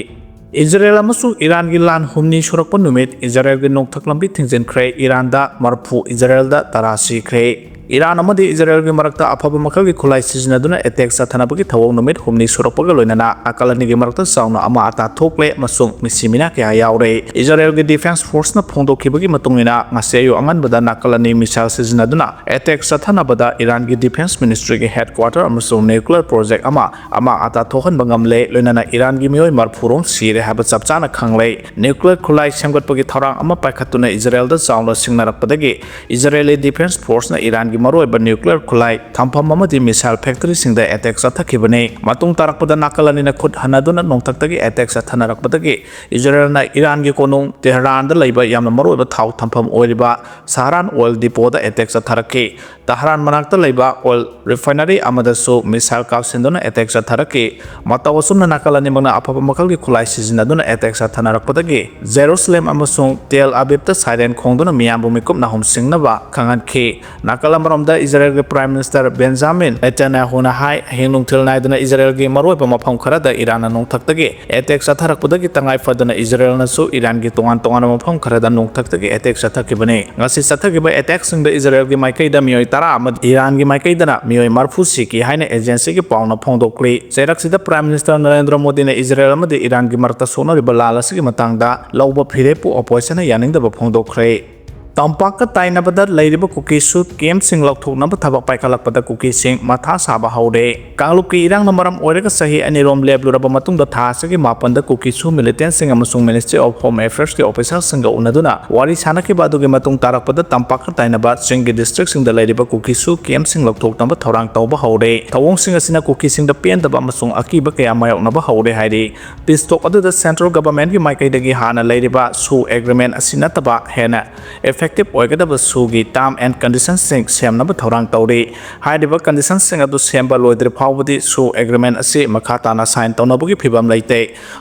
ꯏꯖꯔꯦꯜ ꯑꯃꯁꯨꯡ ꯏꯔꯥꯟꯒꯤ ꯂꯥꯟ ꯍꯨꯝꯅꯤ ꯁꯨꯔꯛꯄ ꯅꯨꯃꯤꯠ, ꯏꯖꯔꯦꯜꯒꯤ ꯅꯣꯡꯊꯛ ꯂꯝꯕꯤ ꯊꯤꯡꯖꯤꯟꯈ꯭ꯔꯦ꯫ ꯏꯔꯥꯟꯗ ꯃꯔꯐꯨ, ꯏꯖꯔꯦꯜꯗ ꯇꯔꯥ ꯁꯤꯈ꯭ꯔꯦ꯫ ꯏꯔꯥꯟ ꯑꯃꯗꯤ ꯏꯖꯔꯦꯜꯒꯤ ꯃꯔꯛꯇ ꯑꯐꯕ ꯃꯈꯜꯒꯤ ꯈꯨꯠꯂꯥꯏ ꯁꯤꯖꯤꯟꯅꯗꯨꯅ attack ꯆꯠꯊꯅꯕꯒꯤ ꯊꯧꯑꯣꯡ ꯅꯨꯃꯤꯠ ꯍꯨꯝꯅꯤ ꯁꯨꯔꯛꯄꯒ ꯂꯣꯏꯅꯅ ꯅꯥꯀꯜ ꯑꯅꯤꯒꯤ ꯃꯔꯛꯇ ꯆꯥꯎꯅ ꯑꯃꯥꯡ ꯑꯇꯥ ꯊꯣꯛꯂꯦ ꯑꯃꯁꯨꯡ ꯃꯤꯁꯤ ꯃꯤꯅꯥ ꯀꯌꯥ ꯌꯥꯎꯔꯦ꯫ ꯏꯖꯔꯦꯜꯒꯤ defence forceꯅ ꯐꯣꯡꯗꯣꯛꯈꯤꯕꯒꯤ ꯃꯇꯨꯡ ꯏꯟꯅ, ꯉꯁꯤ ꯑꯌꯨꯛ ꯑꯉꯟꯕꯗ ꯅꯥꯀꯜ ꯑꯅꯤ missile ꯁꯤꯖꯤꯟꯅꯗꯨꯅ attack ꯆꯠꯊꯅꯕꯗ ꯏꯔꯥꯟꯒꯤ defence ministryꯒꯤ headquarter ꯑꯃꯁꯨꯡ nuclear project ꯑꯃ ꯑꯃꯥꯡ ꯑꯇꯥ ꯊꯣꯛꯍꯟꯕ ꯉꯝꯂꯦ, ꯂꯣꯏꯅꯅ ꯏꯔꯥꯟꯒꯤ ꯃꯤꯑꯣꯏ ꯃꯔꯐꯨ ꯔꯣꯝ ꯁꯤꯔꯦ ꯍꯥꯏꯕ ꯆꯞ ꯆꯥꯅ ꯈꯪꯂꯦ꯫ Nuclear ꯈꯨꯠꯂꯥꯏ ꯁꯦꯝꯒꯠꯄꯒꯤ ꯊꯧꯔꯥꯡ ꯑꯃ ꯄꯥꯏꯈꯠꯇꯨꯅ ꯏꯖꯔꯦꯜꯗ ꯆꯥꯎꯅ ꯁꯤꯡꯅꯔꯛꯄꯗꯒꯤ ꯏꯖꯔꯦꯂꯤ defence forceꯅ ꯏꯔꯥꯟꯒꯤ ꯃꯔꯨꯑꯣꯏꯕ nuclear ꯈꯨꯠꯂꯥꯏ ꯊꯝꯐꯝ ꯑꯃꯗꯤ missile factoryꯁꯤꯡꯗ attack ꯆꯠꯊꯈꯤꯕꯅꯤ꯫ ꯃꯇꯨꯡ ꯇꯥꯔꯛꯄꯗ ꯅꯥꯀꯜ ꯑꯅꯤꯅ ꯈꯨꯠ ꯍꯟꯅꯗꯨꯅ ꯅꯣꯡꯊꯛꯇꯒꯤ attack ꯆꯠꯊꯅꯔꯛꯄꯗꯒꯤ ꯏꯖꯔꯦꯜꯅ ꯏꯔꯥꯟꯒꯤ ꯀꯣꯅꯨꯡ ꯇꯦꯍꯔꯥꯟꯗ ꯂꯩꯕ ꯌꯥꯝꯅ ꯃꯔꯨꯑꯣꯏꯕ ꯊꯥꯎ ꯊꯝꯐꯝ ꯑꯣꯏꯔꯤꯕ ꯁꯍꯔꯥꯟ oil depotꯗ attack ꯆꯠꯊꯔꯛꯈꯤ꯫ ꯇꯍꯔꯥꯟ ꯃꯅꯥꯛꯇ ꯂꯩꯕ oil refinery ꯑꯃꯗꯁꯨ missile ꯀꯥꯞꯁꯤꯟꯗꯨꯅ attack ꯆꯠꯊꯔꯛꯈꯤ꯫ ꯃꯇꯧ ꯑꯁꯨꯝꯅ ꯅꯥꯀꯜ ꯑꯅꯤꯃꯛꯅ ꯑꯐꯕ ꯃꯈꯜꯒꯤ ꯈꯨꯠꯂꯥꯏ ꯁꯤꯖꯤꯟꯅꯗꯨꯅ attack ꯆꯠꯊꯅꯔꯛꯄꯗꯒꯤ ꯖꯦꯔꯨꯁꯂꯦꯝ ꯑꯃꯁꯨꯡ ꯇꯦꯜ ꯑꯕꯤꯕꯇ siren ꯈꯣꯡꯗꯨꯅ ꯃꯤꯌꯥꯝꯕꯨ ꯃꯤꯀꯨꯞ ꯅꯥꯍꯨꯝ ꯁꯤꯡꯅꯕ ꯈꯪꯍꯟꯈꯤ꯫ ꯅꯥꯀꯜ ꯑꯃꯔꯣꯝꯗ ꯏꯖꯔꯦꯜꯒꯤ Prime Minister Benjamin Netanyahuꯅ ꯍꯥꯏ, ꯑꯍꯤꯡ ꯅꯨꯡꯊꯤꯜ ꯅꯥꯏꯗꯅ ꯏꯖꯔꯦꯜꯒꯤ ꯃꯔꯨꯑꯣꯏꯕ ꯃꯐꯝ ꯈꯔꯗ ꯏꯔꯥꯟꯅ ꯅꯣꯡꯊꯛꯇꯒꯤ attack ꯆꯠꯊꯔꯛꯄꯗꯒꯤ ꯇꯉꯥꯏ ꯐꯗꯅ ꯏꯖꯔꯦꯜꯅꯁꯨ ꯏꯔꯥꯟꯒꯤ ꯇꯣꯉꯥꯟ ꯇꯣꯉꯥꯟꯕ ꯃꯐꯝ ꯈꯔꯗ ꯅꯣꯡꯊꯛꯇꯒꯤ attack ꯆꯠꯊꯈꯤꯕꯅꯤ꯫ ꯉꯁꯤ ꯆꯠꯊꯈꯤꯕ attackꯁꯤꯡꯗ ꯏꯖꯔꯦꯜꯒꯤ ꯃꯥꯏꯀꯩꯗ ꯃꯤꯑꯣꯏ ꯇꯔꯥ ꯑꯃꯗꯤ ꯏꯔꯥꯟꯒꯤ ꯃꯥꯏꯀꯩꯗꯅ ꯃꯤꯑꯣꯏ ꯃꯔꯐꯨ ꯁꯤꯈꯤ ꯍꯥꯏꯅ agencyꯒꯤ ꯄꯥꯎꯅ ꯐꯣꯡꯗꯣꯛꯂꯤ꯫ ꯆꯩꯔꯛꯁꯤꯗ Prime Minister ꯅꯔꯦꯟꯗ꯭ꯔ ꯃꯣꯗꯤꯅ ꯏꯖꯔꯦꯜ ꯑꯃꯗꯤ ꯏꯔꯥꯟꯒꯤ ꯃꯔꯛꯇ ꯁꯣꯛꯅꯔꯤꯕ ꯂꯥꯜ ꯑꯁꯤꯒꯤ ꯃꯇꯥꯡꯗ ꯂꯧꯕ ꯐꯤꯔꯦꯞꯄꯨ oppositionꯅ ꯌꯥꯅꯤꯡꯗꯕ ꯐꯣꯡꯗꯣꯛꯈ꯭ꯔꯦ꯫ ꯇꯝꯄꯥꯛꯀ ꯇꯥꯏꯅꯕꯗ ꯂꯩꯔꯤꯕ ꯀꯨꯀꯤ ꯁꯨ ꯀꯦꯝꯞꯁꯤꯡ ꯂꯧꯊꯣꯛꯅꯕ ꯊꯕꯛ ꯄꯥꯏꯈꯠꯂꯛꯄꯗ ꯀꯨꯀꯤꯁꯤꯡ ꯃꯊꯥ ꯁꯥꯕ ꯍꯧꯔꯦ꯫ ꯀꯥꯡꯂꯨꯞꯀꯤ ꯏꯔꯥꯡꯅ ꯃꯔꯝ ꯑꯣꯏꯔꯒ ꯆꯍꯤ ꯑꯅꯤꯔꯣꯝ ꯂꯦꯞꯂꯨꯔꯕ ꯃꯇꯨꯡꯗ ꯊꯥ ꯑꯁꯤꯒꯤ ꯃꯥꯄꯟꯗ ꯀꯨꯀꯤ ꯁꯨ ꯃꯤꯂꯤꯇꯦꯟꯁꯤꯡ ꯑꯃꯁꯨꯡ Ministry of Home Affairs ꯀꯤ ꯑꯣꯐꯤꯁꯥꯔꯁꯤꯡꯒ ꯎꯅꯗꯨꯅ ꯋꯥꯔꯤ ꯁꯥꯅꯈꯤꯕ ꯑꯗꯨꯒꯤ ꯃꯇꯨꯡ ꯇꯥꯔꯛꯄꯗ ꯇꯝꯄꯥꯛꯀ ꯇꯥꯏꯅꯕ ꯆꯤꯡꯒꯤ ꯗꯤꯁꯇ꯭ꯔꯤꯛꯁꯤꯡꯗ ꯂꯩꯔꯤꯕ ꯀꯨꯀꯤ ꯁꯨ ꯀꯦꯝꯞꯁꯤꯡ ꯂꯧꯊꯣꯛꯅꯕ ꯊꯧꯔꯥꯡ ꯇꯧꯕ ꯍꯧꯔꯦ꯫ ꯊꯧꯑꯣꯡꯁꯤꯡ ꯑꯁꯤꯅ ꯀꯨꯀꯤꯁꯤꯡꯗ ꯄꯦꯟꯗꯕ ꯑꯃꯁꯨꯡ ꯑꯀꯤꯕ ꯀꯌꯥ ꯃꯥꯌꯣꯛꯅꯕ ꯍꯧꯔꯦ ꯍꯥꯏꯔꯤ꯫ ꯄꯤꯁ ꯇꯣꯛ ꯑꯗꯨꯗ ꯁꯦꯟꯇ꯭ꯔꯦꯜ ꯒꯚꯔꯟꯃꯦꯟꯠꯀꯤ ꯃꯥꯏꯀꯩꯗꯒꯤ ꯍꯥꯟꯅ ꯂꯩꯔꯤꯕ ꯁꯨ ꯑꯦꯒ꯭ꯔꯤꯃꯦꯟꯠ ꯑꯁꯤ ꯅꯠꯇꯕ ꯍꯦꯟꯅ ꯏꯐꯦꯛꯇꯤꯚ ꯑꯣꯏꯒꯗꯕ ꯁꯨꯒꯤ ꯇꯥꯔꯝ ꯑꯦꯟ ꯀꯟꯗꯤꯁꯟꯁꯤꯡ ꯁꯦꯝꯅꯕ ꯊꯧꯔꯥꯡ ꯇꯧꯔꯤ꯫ ꯍꯥꯏꯔꯤꯕ ꯀꯟꯗꯤꯁꯟꯁꯤꯡ ꯑꯗꯨ ꯁꯦꯝꯕ ꯂꯣꯏꯗ꯭ꯔꯤ ꯐꯥꯎꯕꯗꯤ ꯁꯨ ꯑꯦꯒ꯭ꯔꯤꯃꯦꯟꯠ ꯑꯁꯤ ꯃꯈꯥ ꯇꯥꯅ ꯁꯥꯏꯟ ꯇꯧꯅꯕꯒꯤ ꯐꯤꯕꯝ ꯂꯩꯇꯦ꯫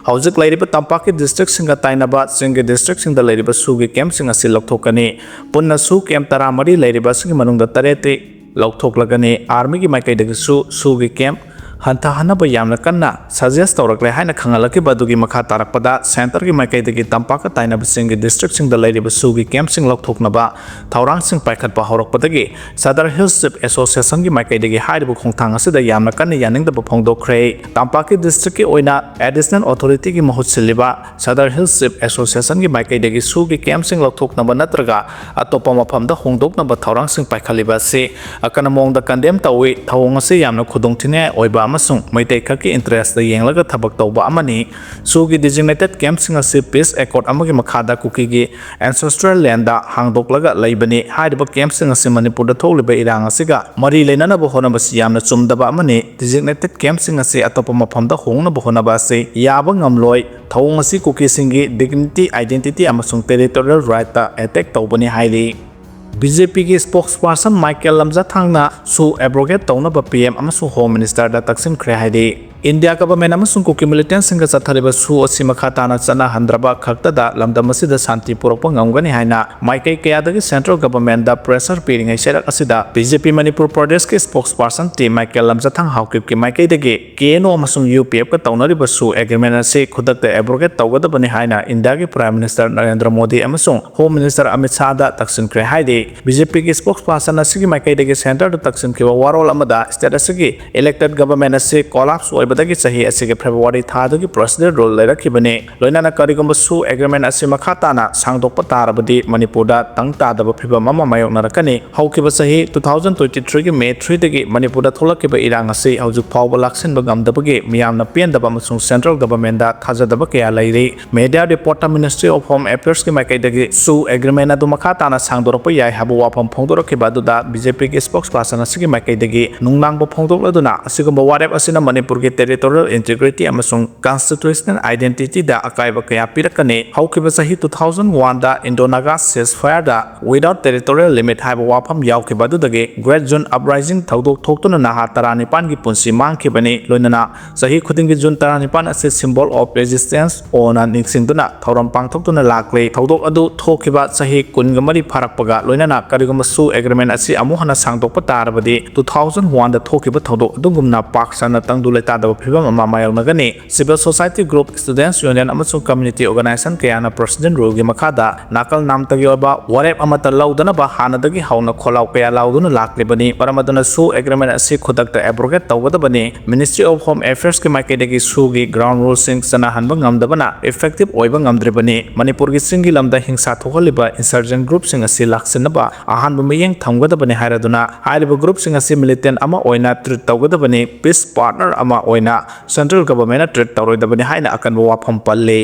ꯍꯧꯖꯤꯛ ꯂꯩꯔꯤꯕ ꯇꯝꯄꯥꯛꯀꯤ ꯗꯤꯁꯇ꯭ꯔꯤꯛꯁꯤꯡꯒ ꯇꯥꯏꯅꯕ ꯆꯤꯡꯒꯤ ꯗꯤꯁꯇ꯭ꯔꯤꯛꯁꯤꯡꯗ ꯂꯩꯔꯤꯕ ꯁꯨꯒꯤ ꯀꯦꯝꯞꯁꯤꯡ ꯑꯁꯤ ꯂꯧꯊꯣꯛꯀꯅꯤ꯫ ꯄꯨꯟꯅ ꯁꯨ ꯀꯦꯝꯞ ꯇꯔꯥꯃꯔꯤ ꯂꯩꯔꯤꯕ ꯑꯁꯤꯒꯤ ꯃꯅꯨꯡꯗ ꯇꯔꯦꯠꯇꯤ ꯂꯧꯊꯣꯛꯂꯒꯅꯤ꯫ ꯑꯥꯔꯃꯤꯒꯤ ꯃꯥꯏꯀꯩꯗꯒꯤꯁꯨ ꯁꯨꯒꯤ ꯀꯦꯝꯞ ꯍꯟꯊꯍꯟꯅꯕ ꯌꯥꯝꯅ ꯀꯟꯅ ꯁꯖꯦꯁ ꯇꯧꯔꯛꯂꯦ ꯍꯥꯏꯅ ꯈꯪꯍꯜꯂꯛꯈꯤꯕ ꯑꯗꯨꯒꯤ ꯃꯈꯥ ꯇꯥꯔꯛꯄꯗ ꯁꯦꯟꯇꯔꯒꯤ ꯃꯥꯏꯀꯩꯗꯒꯤ ꯇꯝꯄꯥꯛꯀ ꯇꯥꯏꯅꯕꯁꯤꯡꯒꯤ ꯗꯤꯁꯇ꯭ꯔꯤꯛꯁꯤꯡꯗ ꯂꯩꯔꯤꯕ ꯁꯨꯒꯤ ꯀꯦꯝꯞꯁꯤꯡ ꯂꯧꯊꯣꯛꯅꯕ ꯊꯧꯔꯥꯡꯁꯤꯡ ꯄꯥꯏꯈꯠꯄ ꯍꯧꯔꯛꯄꯗꯒꯤ ꯁꯗꯔ ꯍꯤꯜꯁ ꯆꯤꯐ ꯑꯦꯁꯣꯁꯤꯌꯦꯁꯟꯒꯤ ꯃꯥꯏꯀꯩꯗꯒꯤ ꯍꯥꯏꯔꯤꯕ ꯈꯣꯡꯊꯥꯡ ꯑꯁꯤꯗ ꯌꯥꯝꯅ ꯀꯟꯅ ꯌꯥꯅꯤꯡꯗꯕ ꯐꯣꯡꯗꯣꯛꯈ꯭ꯔꯦ꯫ ꯇꯝꯄꯥꯛꯀꯤ ꯗꯤꯁꯇ꯭ꯔꯤꯛꯀꯤ ꯑꯣꯏꯅ ꯑꯦꯗꯤꯁꯅꯦꯜ ꯑꯣꯊꯣꯔꯤꯇꯤꯒꯤ ꯃꯍꯨꯠ ꯁꯤꯜꯂꯤꯕ ꯁꯗꯔ ꯍꯤꯜꯁ ꯆꯤꯐ ꯑꯦꯁꯣꯁꯤꯌꯦꯁꯟꯒꯤ ꯃꯥꯏꯀꯩꯗꯒꯤ ꯁꯨꯒꯤ ꯀꯦꯝꯞꯁꯤꯡ ꯂꯧꯊꯣꯛꯅꯕ ꯅꯠꯇ꯭ꯔꯒ ꯑꯇꯣꯞꯄ ꯃꯐꯝꯗ ꯍꯣꯡꯗꯣꯛꯅꯕ ꯊꯧꯔꯥꯡꯁꯤꯡ ꯄꯥꯏꯈꯠꯂꯤꯕ ꯑꯁꯤ ꯑꯀꯟꯕ ꯃꯑꯣꯡꯗ ꯀꯟꯗꯦꯝ ꯇꯧꯏ꯫ ꯊꯧꯑꯣꯡ ꯑꯁꯤ ꯌꯥꯝꯅ ꯈꯨꯗꯣꯡꯊꯤꯅꯤꯡꯉꯥꯏ ꯑꯣꯏꯕ ꯑꯃꯁꯨꯡ ꯃꯩꯇꯩ ꯈꯛꯀꯤ ꯏꯟꯇꯔꯦꯁꯇ ꯌꯦꯡꯂꯒ ꯊꯕꯛ ꯇꯧꯕ ꯑꯃꯅꯤ꯫ ꯁꯨꯒꯤ ꯗꯤꯖꯤꯒꯅꯦꯇꯦꯗ ꯀꯦꯝꯞꯁꯤꯡ ꯑꯁꯤ ꯄꯤꯁ ꯑꯦꯀꯣꯔꯗ ꯑꯃꯒꯤ ꯃꯈꯥꯗ ꯀꯨꯀꯤꯒꯤ ꯑꯦꯟꯁꯦꯁꯇ꯭ꯔꯦꯜ ꯂꯦꯟꯗ ꯍꯥꯡꯗꯣꯛꯂꯒ ꯂꯩꯕꯅꯤ꯫ ꯍꯥꯏꯔꯤꯕ ꯀꯦꯝꯞꯁꯤꯡ ꯑꯁꯤ ꯃꯅꯤꯄꯨꯔꯗ ꯊꯣꯛꯂꯤꯕ ꯏꯔꯥꯡ ꯑꯁꯤꯒ ꯃꯔꯤ ꯂꯩꯅꯅꯕ ꯍꯣꯠꯅꯕꯁꯤ ꯌꯥꯝꯅ ꯆꯨꯝꯗꯕ ꯑꯃꯅꯤ꯫ ꯗꯤꯖꯤꯒꯅꯦꯇꯦꯗ ꯀꯦꯝꯞꯁꯤꯡ ꯑꯁꯤ ꯑꯇꯣꯞꯄ ꯃꯐꯝꯗ ꯍꯣꯡꯅꯕ ꯍꯣꯠꯅꯕ ꯑꯁꯤ ꯌꯥꯕ ꯉꯝꯂꯣꯏ꯫ ꯊꯧꯑꯣꯡ ꯑꯁꯤ ꯀꯨꯀꯤꯁꯤꯡꯒꯤ ꯗꯤꯒꯅꯤꯇꯤ, ꯑꯥꯏꯗꯦꯟꯇꯤꯇꯤ ꯑꯃꯁꯨꯡ ꯇꯦꯔꯤꯇꯣꯔꯤꯌꯦꯜ ꯔꯥꯏꯠꯇ ꯑꯦꯇꯦꯛ ꯇꯧꯕꯅꯤ ꯍꯥꯏꯔꯤ꯫ ꯕꯤ ꯖꯦ ꯄꯤꯒꯤ ꯁ꯭ꯄꯣꯛꯁꯄꯥꯔꯁꯟ ꯃꯥꯏꯀꯦꯜ ꯂꯝꯖꯥꯊꯥꯡꯅ ꯁꯨ ꯑꯦꯕ꯭ꯔꯣꯒꯦꯠ ꯇꯧꯅꯕ ꯄꯤ ꯑꯦꯝ ꯑꯃꯁꯨꯡ ꯍꯣꯝ ꯃꯤꯅꯤꯁꯇꯔꯗ ꯇꯛꯁꯤꯟꯈ꯭ꯔꯦ ꯍꯥꯏꯔꯤ꯫ ꯏꯟꯗꯤꯌꯥ ꯒꯚꯔꯟꯃꯦꯟꯠ ꯑꯃꯁꯨꯡ ꯀꯨꯀꯤ ꯃꯤꯂꯤꯇꯦꯟꯠꯁꯤꯡꯒ ꯆꯠꯊꯔꯤꯕ ꯁꯨ ꯑꯁꯤ ꯃꯈꯥ ꯇꯥꯅ ꯆꯠꯅꯍꯟꯗ꯭ꯔꯕ ꯈꯛꯇꯗ ꯂꯝꯗꯝ ꯑꯁꯤꯗ ꯁꯥꯟꯇꯤ ꯄꯨꯔꯛꯄ ꯉꯝꯒꯅꯤ ꯍꯥꯏꯅ ꯃꯥꯏꯀꯩ ꯀꯌꯥꯗꯒꯤ ꯁꯦꯟꯇ꯭ꯔꯦꯜ ꯒꯚꯔꯟꯃꯦꯟꯠꯗ ꯄ꯭ꯔꯦꯁꯔ ꯄꯤꯔꯤꯉꯩ ꯆꯩꯔꯛ ꯑꯁꯤꯗ ꯕꯤ ꯖꯦ ꯄꯤ ꯃꯅꯤꯄꯨꯔ ꯄ꯭ꯔꯗꯦꯁꯀꯤ ꯁ꯭ꯄꯣꯛꯁꯄꯥꯔꯁꯟ ꯇꯤ ꯃꯥꯏꯀꯦꯜ ꯂꯝꯖꯥꯊꯥꯡ ꯍꯥꯎꯀꯤꯞꯀꯤ ꯃꯥꯏꯀꯩꯗꯒꯤ ꯀꯦ ꯑꯦꯟ ꯑꯣ ꯑꯃꯁꯨꯡ ꯌꯨ ꯄꯤ ꯑꯦꯐꯀ ꯇꯧꯅꯔꯤꯕ ꯁꯨ ꯑꯦꯒ꯭ꯔꯤꯃꯦꯟꯠ ꯑꯁꯤ ꯈꯨꯗꯛꯇ ꯑꯦꯕ꯭ꯔꯣꯒꯦꯠ ꯇꯧꯒꯗꯕꯅꯤ ꯍꯥꯏꯅ ꯏꯟꯗꯤꯌꯥꯒꯤ ꯄ꯭ꯔꯥꯏꯝ ꯃꯤꯅꯤꯁꯇꯔ ꯅꯔꯦꯟꯗ꯭ꯔ ꯃꯣꯗꯤ ꯑꯃꯁꯨꯡ ꯍꯣꯝ ꯃꯤꯅꯤꯁꯇꯔ ꯑꯃꯤꯠ ꯁꯥꯍꯗ ꯇꯛꯁꯤꯟꯈ꯭ꯔꯦ ꯍꯥꯏꯔꯤ꯫ ꯕꯤ ꯖꯦ ꯄꯤꯒꯤ ꯁ꯭ꯄꯣꯛꯁꯄꯥꯔꯁꯟ ꯑꯁꯤꯒꯤ ꯃꯥꯏꯀꯩꯗꯒꯤ ꯁꯦꯟꯇꯔꯗ ꯇꯛꯁꯤꯟꯈꯤꯕ ꯋꯥꯔꯣꯜ ꯑꯃꯗ ꯁ꯭ꯇꯦꯠ ꯑꯁꯤꯒꯤ ꯏꯂꯦꯛꯇꯦꯗ ꯒꯚꯔꯟꯃꯦꯟꯠ ꯑꯁꯤ ꯀꯣꯂꯥꯞꯁ ꯑꯣꯏꯕ ꯗꯒꯤ ꯆꯍꯤ ꯑꯁꯤꯒꯤ ꯐꯦꯕ꯭ꯔꯨꯋꯥꯔꯤ ꯊꯥꯗꯒꯤ procedural rule ꯂꯩꯔꯛꯈꯤꯕꯅꯤ꯫ ꯂꯣꯏꯅꯅ ꯀꯔꯤꯒꯨꯝꯕ SoO agreement ꯑꯁꯤ ꯃꯈꯥ ꯇꯥꯅ ꯁꯥꯡꯗꯣꯛꯄ ꯇꯥꯔꯕꯗꯤ ꯃꯅꯤꯄꯨꯔꯗ ꯇꯪ ꯇꯥꯗꯕ ꯐꯤꯚꯝ ꯑꯃ ꯃꯥꯌꯣꯛꯅꯔꯛꯀꯅꯤ꯫ ꯍꯧꯈꯤꯕ ꯆꯍꯤ two thousand twenty three ꯒꯤ May three ꯗꯒꯤ ꯃꯅꯤꯄꯨꯔꯗ ꯊꯣꯛꯂꯛꯈꯤꯕ ꯏꯔꯥꯡ ꯑꯁꯤ ꯍꯧꯖꯤꯛ ꯐꯥꯎꯕ ꯂꯥꯛꯁꯤꯟꯕ ꯉꯝꯗꯕꯒꯤ ꯃꯤꯌꯥꯝꯅ ꯄꯦꯟꯗꯕ ꯑꯃꯁꯨꯡ central government ꯗ ꯊꯥꯖꯗꯕ ꯀꯌꯥ ꯂꯩꯔꯤ꯫ Media report ꯇ Ministry of Home Affairs ꯀꯤ ꯃꯥꯏꯀꯩꯗꯒꯤ SoO agreement ꯑꯗꯨ ꯃꯈꯥ ꯇꯥꯅ ꯁꯥꯡꯗꯣꯔꯛꯄ ꯌꯥꯏ ꯍꯥꯏꯕ ꯋꯥꯐꯝ ꯐꯣꯡꯗꯣꯔꯛꯈꯤꯕ ꯑꯗꯨꯗ BJP ꯒꯤ spokesperson ꯑꯁꯤꯒꯤ ꯃꯥꯏꯀꯩꯗꯒꯤ ꯅꯨꯡꯅꯥꯡꯕ ꯐꯣꯡꯗꯣꯛꯂꯗꯨꯅ, ꯑꯁꯤꯒꯨꯝꯕ ꯋꯥꯔꯦꯞ ꯑꯁꯤꯅ ꯃꯅꯤꯄꯨꯔꯒꯤ territorial integrity ꯑꯃꯁꯨꯡ constitutional identity ꯗ ꯑꯀꯥꯏꯕ ꯀꯌꯥ ꯄꯤꯔꯛꯀꯅꯤ꯫ ꯍꯧꯈꯤꯕ ꯆꯍꯤ two thousand one ꯗ Indo-Naga ceasefire ꯗ without territorial limit ꯍꯥꯏꯕ ꯋꯥꯐꯝ ꯌꯥꯎꯈꯤꯕ ꯑꯗꯨꯗꯒꯤ Great June Uprising ꯊꯧꯗꯣꯛ ꯊꯣꯛꯇꯨꯅ ꯅꯍꯥ ꯇꯔꯥꯅꯤꯄꯥꯟꯒꯤ ꯄꯨꯟꯁꯤ ꯃꯥꯡꯈꯤꯕꯅꯤ꯫ ꯂꯣꯏꯅꯅ ꯆꯍꯤ ꯈꯨꯗꯤꯡꯒꯤ June ꯇꯔꯥꯅꯤꯄꯥꯟ ꯑꯁꯤ symbol of resistance ꯑꯣꯏꯅ ꯅꯤꯡꯁꯤꯡꯗꯨꯅ ꯊꯧꯔꯝ ꯄꯥꯡꯊꯣꯛꯇꯨꯅ ꯂꯥꯛꯂꯤ꯫ ꯊꯧꯗꯣꯛ ꯑꯗꯨ ꯊꯣꯛꯈꯤꯕ ꯆꯍꯤ ꯀꯨꯟꯒ ꯃꯔꯤ ꯐꯥꯔꯛꯄꯒ ꯂꯣꯏꯅꯅ ꯀꯔꯤꯒꯨꯝꯕ SoO agreement ꯑꯁꯤ ꯑꯃꯨꯛ ꯍꯟꯅ ꯁꯥꯡꯗꯣꯛꯄ ꯇꯥꯔꯕꯗꯤ, two thousand one ꯗ ꯊꯣꯛꯈꯤꯕ ꯊꯧꯗꯣꯛ ꯑꯗꯨꯒꯨꯝꯅ ꯄꯥꯛ ꯁꯟꯅ ꯇꯪꯗꯨ ꯂꯩꯇꯥꯗꯕ ꯐꯤꯚꯝ ꯑꯃ ꯃꯥꯌꯣꯛꯅꯒꯅꯤ꯫ Civil society group, students union ꯑꯃꯁꯨꯡ community organization ꯀꯌꯥꯅ procedural rule ꯒꯤ ꯃꯈꯥꯗ ꯅꯥꯀꯜ ꯅꯥꯝꯇꯒꯤ ꯑꯣꯏꯕ ꯋꯥꯔꯦꯞ ꯑꯃꯠꯇ ꯂꯧꯗꯅꯕ ꯍꯥꯟꯅꯗꯒꯤ ꯍꯧꯅ ꯈꯣꯜꯂꯥꯎ ꯀꯌꯥ ꯂꯥꯎꯗꯨꯅ ꯂꯥꯛꯂꯤꯕꯅꯤ꯫ ꯃꯔꯝ ꯑꯗꯨꯅ SoO agreement ꯑꯁꯤ ꯈꯨꯗꯛꯇ abrogate ꯇꯧꯒꯗꯕꯅꯤ꯫ Ministry of Home Affairs ꯀꯤ ꯃꯥꯏꯀꯩꯗꯒꯤ SoO ꯒꯤ ground rule ꯁꯤꯡ ꯆꯠꯅꯍꯟꯕ ꯉꯝꯗꯕꯅ effective ꯑꯣꯏꯕ ꯉꯝꯗ꯭ꯔꯤꯕꯅꯤ꯫ ꯃꯅꯤꯄꯨꯔꯒꯤ ꯆꯤꯡꯒꯤ ꯂꯝꯗ ꯍꯤꯡꯁꯥ ꯊꯣꯛꯍꯜꯂꯤꯕ insurgent group ꯁꯤꯡ ꯑꯁꯤ ꯂꯥꯛꯁꯤꯟꯅꯕ ꯑꯍꯥꯟꯕ ꯃꯤꯠꯌꯦꯡ ꯊꯝꯒꯗꯕꯅꯤ ꯍꯥꯏꯔꯗꯨꯅ, ꯍꯥꯏꯔꯤꯕ group ꯁꯤꯡ ꯑꯁꯤ militant ꯑꯃ ꯑꯣꯏꯅ treat ꯇꯧꯒꯗꯕꯅꯤ, peace partner ꯑꯃ ꯑꯣꯏꯅ central government ꯅ treat ꯇꯧꯔꯣꯏꯗꯕꯅꯤ ꯍꯥꯏꯅ ꯑꯀꯟꯕ ꯋꯥꯐꯝ ꯄꯜꯂꯤ꯫